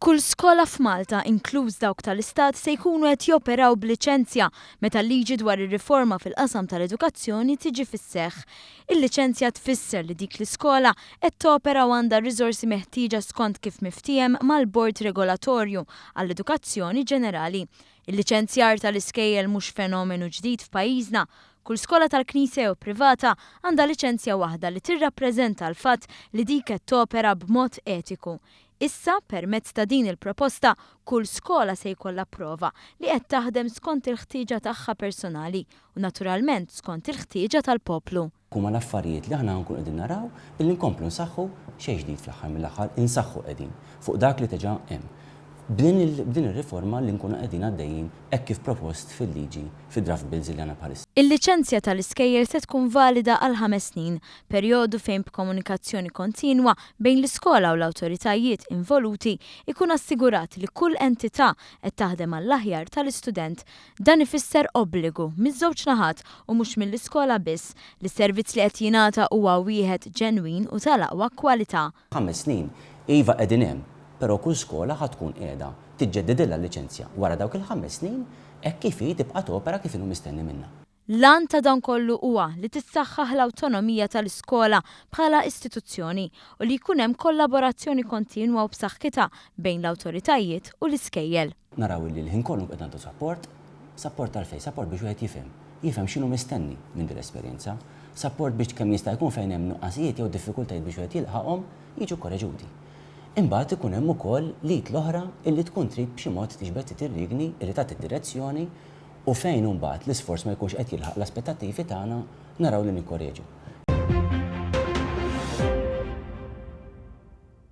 Kull skola f'Malta, inkluż dawk tal-Istat, se jkunu qed joperaw b'liċenzja meta l-liġi dwar ir-riforma fil-qasam tal-edukazzjoni tiġi fis-seħħ. Il-liċenzja tfisser li dik l-iskola qed topera u għandha r-riżorsi meħtieġa skont kif miftiehem mal-Bord Regolatorju għall-Edukazzjoni Ġenerali. Il-liċenzjar tal-iskejjel mhux fenomenu ġdid f'pajjiżna. Kull skola tal-Knisja jew privata għandha liċenzja waħda li tirrappreżenta l-fatt li dik qed topera b'mod etiku. Issa, permezz ta' din il-proposta, kull skola se jkollha prova li qed taħdem skont il-ħtieġa tagħha personali u naturalment skont il-ħtieġa tal-poplu. Huma l-affarijiet li aħna nkunu qegħdin naraw illi nkomplu nsaħħu, xejn ġdid fl-aħħar mill-aħħar, insaħħu qegħdin fuq dak li diġà hemm. B'din ir-riforma li nkunu qegħdin għaddejjin hekk kif propost fil-liġi, fid-draft bills li għandna bħalissa. Il-liċenzja tal-iskejjel se tkun valida għal ħames snin, perjodu fejn b'komunikazzjoni kontinwa bejn l-iskola u l-awtoritajiet involuti jkun assigurat li kull entità qed taħdem għall-aħjar tal-istudent. Dan ifisser obbligu miż-żewġ naħat u mhux mill-iskola biss, li s-servizz li qed jingħata huwa wieħed ġenwin u tal-aqwa kwalità. 5 snin, iva qegħdin hemm, però kull skola ħa tkun qiegħda tiġġeddidilha l-liċenzja wara dawk il-5 snin hekk kif hi tibqa' topera kif inhu mistenni minnha. L-għan ta' dan kollu huwa li tissaħħaħ l-awtonomija tal-iskola bħala istituzzjoni u li jkun hemm kollaborazzjoni kontinwa u b'saħħitha bejn l-awtoritajiet u l-iskejjel. Naraw li l-ħin kollu qed nagħtu support, support tal-fejn, support biex wieħed jifhem, jifhem x'inhu mistenni minn din l-esperjenza, support biex kemm jista' jkun fejn hemm nuqqasijiet jew diffikultajiet biex wieħed jilħaqhom jiġu korreġuti. Imbagħad ikun hemm ukoll l-id l-oħra illi tkun trid b'xi mod tiġbed ir-riedni illi tagħti direzzjoni u fejn imbagħad l-isforz ma jkunx qed jilħaq l-aspettattivi tagħna naraw li nikkoreġu.